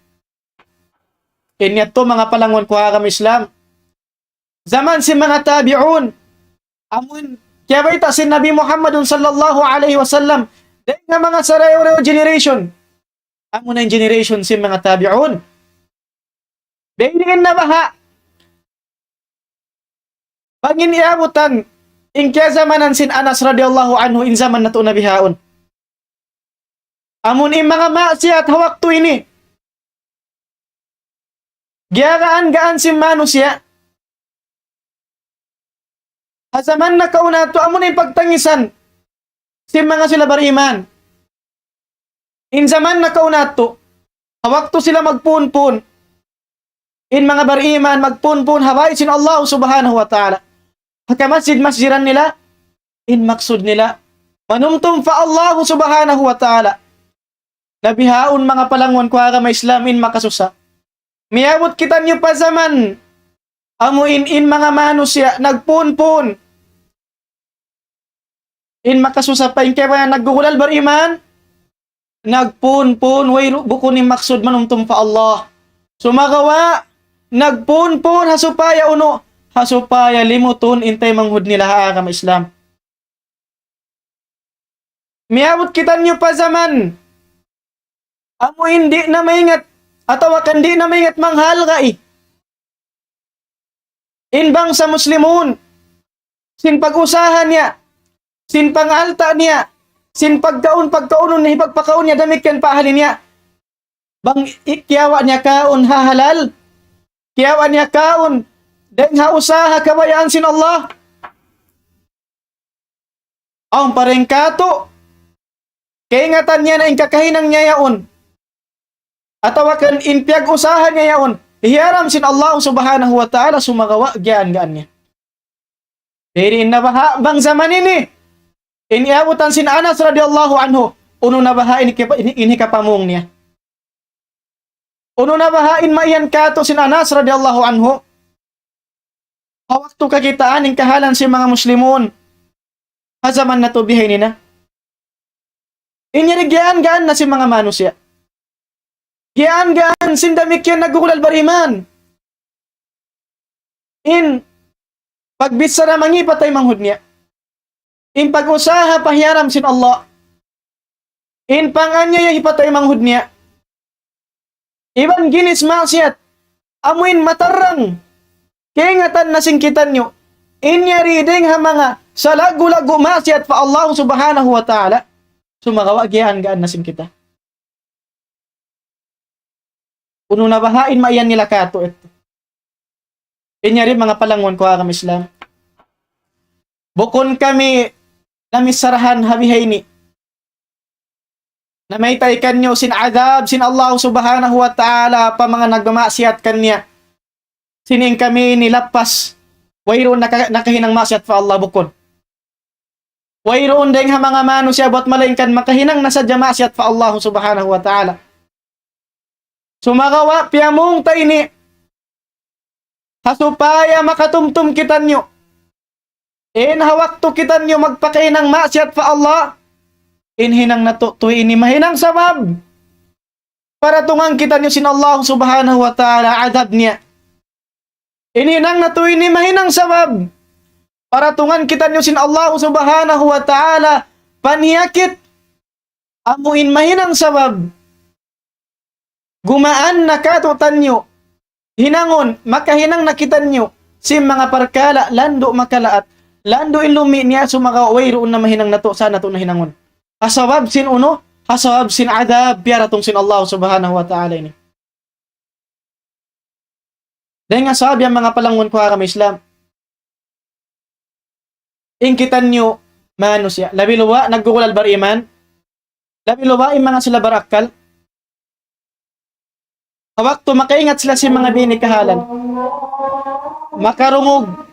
Ini yadtu manga palangwan ku ha agama Islam. Jaman sin manga tabi'un. Amun kiyabayta' sin Nabi Muhammadun sallallahu alayhi wasallam. Dayn ha manga sarayaw-rayaw generation. Amuna in generation sin manga tabi'un. Dayn ha baha'. Bang in iyabutan, in kiyajamanan sin Anas radiyallahu anhu, in jaman natu' na bihaun. Amun in manga maksiat ha waktu ini. Giyagaan-gaan sin manusiya'. Ha jaman nakauna yadtu amun in pagtangisan sin manga sila bariman. In jaman nakauna yadtu, ha waktu sila magpunpun, in manga bariman magpunpun ha bāy sin Allah subhanahu wa ta'ala. Ha kamasjid-masjidan nila, in maksud nila, manumtum pa Allah subhanahu wa ta'ala. Na bihaun manga palangwan ku ha agama Islam in makasusa. Miyabut kitaniyu pa jaman, amu in, in manga manusiya' nagpunpun. In makasusa pa in kaibanan naggugulal bariman, nagpunpun, way ru-, bukun in maksud manumtum pa Allah. Sumagawa', nagpunpun ha supaya unu, ha supaya limutun in taymanghud nila ha agama Islam. Miyabut kitaniyu pa jaman, amu in di' na maingat, atawa kan di' na maingat manghalgai in bangsa Muslimun, sin pag-usaha niya, sin pang-alta' niya, sin pagkaun-pagkaunun niya, hipagpakaun niya, damikkiyan pa ahli niya. Bang i-, kiyawa' niya kaun ha halal, kiyawa' niya kaun dayn ha usaha kabayaan sin Allah. Awn pa dayn kātu', kaingatan niya na in kakahinang niya yaun, atawa kan in piyag-usaha niya yaun, hiyaram sin Allah subhanahu wa ta'ala, sumagawa' giyaan-gaan niya. Dayn ha baha' bang jaman ini, in iyabutan sin Anas radiyallahu anhu, unu na baha' in kipa-, in, in hikapamung niya. Unu na baha' in maiyan kātu' sin Anas radiyallahu anhu. Ha waktu kakitaan in kahalan sin manga Muslimun ha jaman natu' bihaini na. In yari giyaan-gaan na sin manga manusiya'. Giyaan-gaan sin damikkiyan naggugulal bariman. In pagbichara mangi' pa taymanghud niya. In pag-usaha pa hiyaram sin Allah. In panganyaya hi pa taymanghud niya. Iban ginis maksiat, amu in matarrang kaingatan na sin kitaniyu. In yari dayn ha manga salaggu'-laggu' maksiat pa Allah subhanahu wa ta'ala. Sumagawa' giyaan-gaan na sin kita. Unu na baha' in maiyan nila kātu' yadtu. In yari manga palangwan ku ha agama Islam. Bukun kami namicharahan ha bihaini. Namayta' kaniyu sin adhab sin Allah subhanahu wa ta'ala pa manga nagmamaksiat kaniya. Sin in kami nilappas, wayruun naka-, nakahinang maksiat pa Allah, bukun. Wayruun dayn ha manga manusiya' buwat malaingkan makahinang na sadja maksiat pa Allah subhanahu wa ta'ala. Sumagawa' piyamung ta ini, ha supaya makatumtum kitaniyu. In ha waktu kitaniyu magpakahinang maksiat pa Allah, in hinang natu' tuud ini mahinang sabab paratungan kitaniyu sin Allah subhanahu wa ta'ala adhab niya. In hinang natu' ini mahinang sabab paratungan kitaniyu sin Allah subhanahu wa ta'ala paniyakit, amu in mahinang sabab gumaan na kātu'niyu hinangun, makahinang na kitaniyu sin manga parkala' landu' makalaat, landu' in lumi niya, sumagawa' wayruun na mahinang natu' sa natu' nahinangun. Ha sabab sin unu, ha sabab sin adhab piyaratung sin Allah subhanahu wa ta'ala ini. Dayn ha sabab yan manga palangwan ku ha agama Islam. In kitaniyu manusiya', labi luba' naggugulal bariman, labi luba' in manga sila barakkal. Ha waktu makaingat sila sin manga bini kahalan. makarungug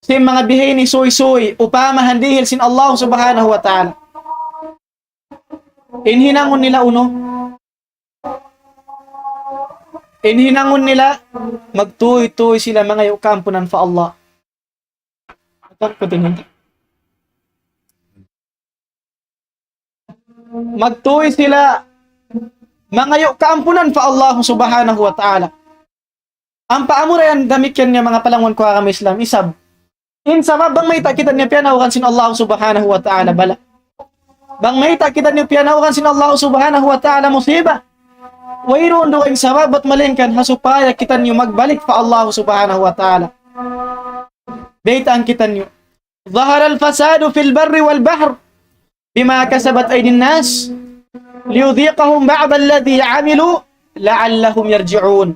sin manga bihaini suysuy, upama ha dihil sin Allah Subhanahu wa Ta'ala. In hinangun nila unu? In hinangun nila, magtūy-tūy sila mangayu' kaampunan pa Allah. Magtūy sila mangayu' kaampunan pa Allah Subhanahu wa Ta'ala. Ampa amu ra yan damikkiyan niya manga palangwan ku ha agama Islam, isab. In sabab bang mayta' kitaniyu piyanaugan sin Allah Subhanahu wa Ta'ala bala'. Bang mayta' kitaniyu piyanaugan sin Allah Subhanahu wa Ta'ala musiba. Wayruun dugaing sabab bat malaingkan ha supaya kitaniyu magbalik pa Allah Subhanahu wa Ta'ala. Baytaan kitaniyu. ظهر الفساد في البر والبحر بما كسبت أيدي الناس ليذيقهم بعض الذي عملوا لعلهم يرجعون.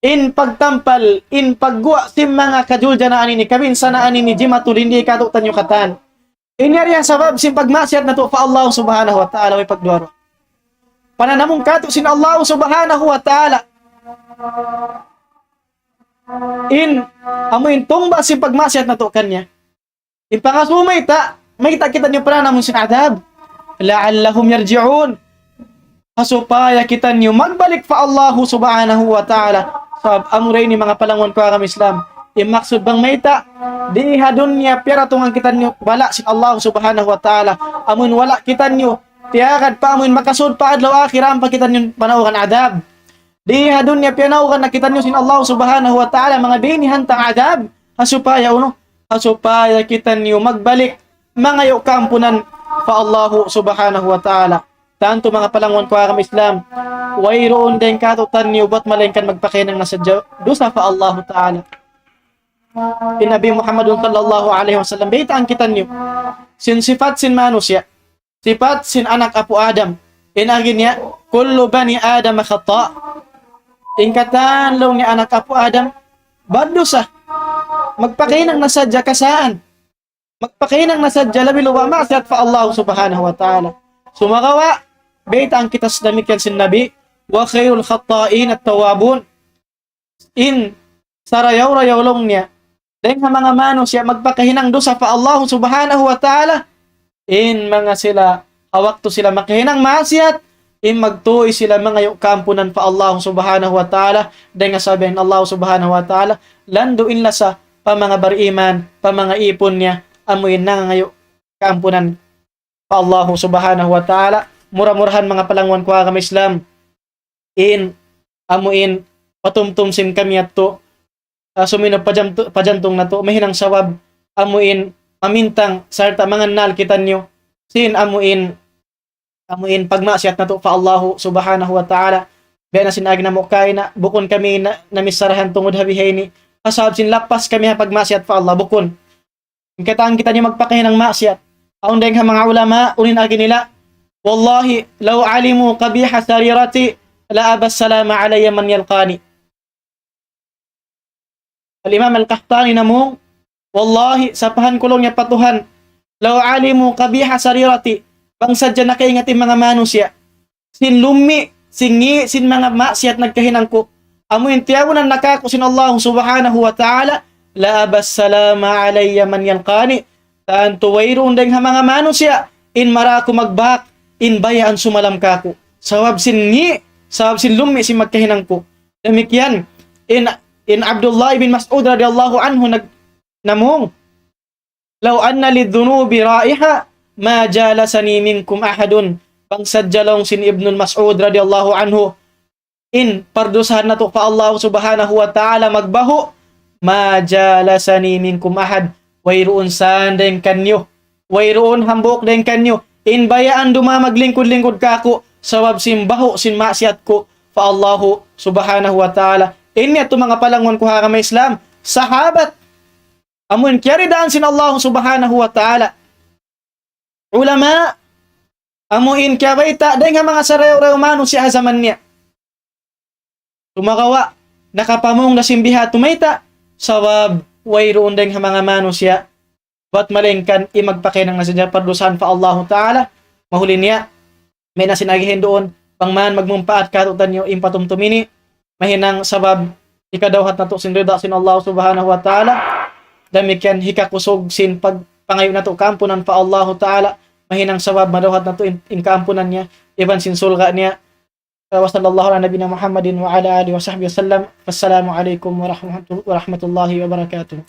In pagtampal, in pagguwa' sin manga kajuljanaan ini, kabinsanaan ini, jimatul, di' kātu'niyu katan. Ini yari in sabab sin pagmaksiyat natu' pa Allah Subhanahu wa Ta'ala, way pagduwa-ruwa. Pananamung kātu' sin Allah Subhanahu wa Ta'ala. In, amu in tungbas sin pagmaksiyat natu' kaniya. In pangasubu mayta', mayta' kitaniyu pananamun sin adab. لعلهم يرجعون. Ha supaya kitaniyu magbalik pa Allah Subhanahu wa Ta'ala. Sabab amu ra ini manga palangwan ku ha agama Islam. In maksud bang mayta', di ha dunya piyaratungan kitaniyu bala' sin Allah Subhanahu wa Ta'ala. Amun wala' kitaniyu, tiyagad pa amun makasud pa adlaw akhirat pa kitaniyu panaugan adab. Di ha dunya piyanaugan na kitaniyu sin Allah Subhanahu wa Ta'ala, manga bini hantang adab, ha supaya unu, ha supaya kitaniyu magbalik, mangayu' kaampunan pa Allah Subhanahu wa Ta'ala. Tantu manga palangwan ku ha agama Islam, wayruun dayn kātu'niyu bat malaingkan magpakahinang na sadja dusa pa Allah Ta'ala. In Nabi Muhammadun sallallahu alayhi wasallam, baytaan kitaniyu, sin sipat sin manusiya', sipat sin anak apu' Adam. In agi niya, كل بني آدم خطاء. In katan laung niya anak apu' Adam, bat dusa. Magpakahinang na sadja kasaan. Magpakahinang na sadja labi luba' maksiyat pa Allah Subhanahu wa Ta'ala. Sumagawa', baytaan kita damikkiyan sin Nabi, وخير الخطائين التوابون. In sarayaw-rayaw laung niya, dayn ha manga manusiya' magpakahinang dusa pa Allah Subhanahu wa Ta'ala, in manga sila, ha waktu sila makahinang maksiyat, in magtūy sila mangayu' kaampunan pa Allah Subhanahu wa Ta'ala, dayn ha sabab in Allah Subhanahu wa Ta'ala, landu' in lasa pa manga bariman, pa manga ipun niya, amu in nangangayu' kaampunan pa Allah Subhanahu wa Ta'ala. Mura-murahan manga palangwan ku ha agama Islam, in, amu in, patumtum sin kami yadtu, ah, suminub pa jantu-, pa jantung natu', mahinang sabab, amu in, mamintang, sarta' mangannal kitaniyu, sin, amu in, amu in, pagmaksiyat natu' pa Allahu Subhanahu wa Ta'ala. Biya' na sin agi namu' kaina, bukun kami na, namisarahan tungud ha bihaini, ha sabab sin lappas kami ha pagmaksiyat pa Allah, bukun. In katan kitaniyu magpakahinang maksiyat. Awn dayn ha manga ulama, unu in agi nila, والله لو علموا قبيح سريرتي لأبى السلام علي من يلقاني. Al-Imam Al-Qahtani namung, wallahi, sapahan ku laung niya pa Tuhan, لو علموا قبيح سريرتي, bang sadja nakaingat in manga manusiya', sin lummi', sin ngi', sin manga maksiyat nagkahinang ku. Amu in tiyabunan na kāku' sin Allah Subhanahu wa Ta'ala, لأبى السلام علي من يلقاني. Tantu wayruun dayn ha manga manusiya', in marayaw magbak, in bayaan sumalam kāku'. Sabab sin ngi', sabab sin lummi' sin magkahinang ku. Damikkiyan, in, in Abdullah ibn Mas'ud radiyallahu anhu nag-, namung, لو أن للذنوب رائحة ما جالسني منكم أحد. Bang sadja laung sin Ibnul Mas'ud radiyallahu anhu, in pardusahan natu' pa Allah Subhanahu wa Ta'ala magbahu', ما جالسني منكم أحد. Wayruun saan dayn kaniyu. Wayruun hambuuk dayn kaniyu. In bayaan dumā maglingkud-lingkud kāku', sabab sin bahu' sin maksiyat ku pa Allah Subhanahu wa Ta'ala. Ini yadtu manga palangwan ku ha agama Islam. Sahabat, amu in kiyaridaan sin Allah Subhanahu wa Ta'ala. Ulama, amu in kiyabayta', dayn ha manga sarayaw-rayaw manusiya' ha jaman niya. Sumagawa', nakapamung da sin biha' tumayta', sabab wayruun dayn ha manga manusiya', bat malaingkan in magpakahinang na sadja pardusahan pa Allahu Ta'ala, mahuli niya, mayan na sin agi hinduun, bang man magmumpaat kātu'niyu in patumtum ini, mahinang sabab hikadawhat natu' sin rida sin Allah Subhanahu wa Ta'ala. Damikkiyan hikakusug sin pagpangayu' natu' kaampunan pa Allah Ta'ala, mahinang sabab madawhat natu' in, in kaampunan niya iban sin surga' niya. وصلى الله على نبينا محمد وعلى آله وصحبه وسلم. السلام عليكم ورحمة، ورحمة الله وبركاته.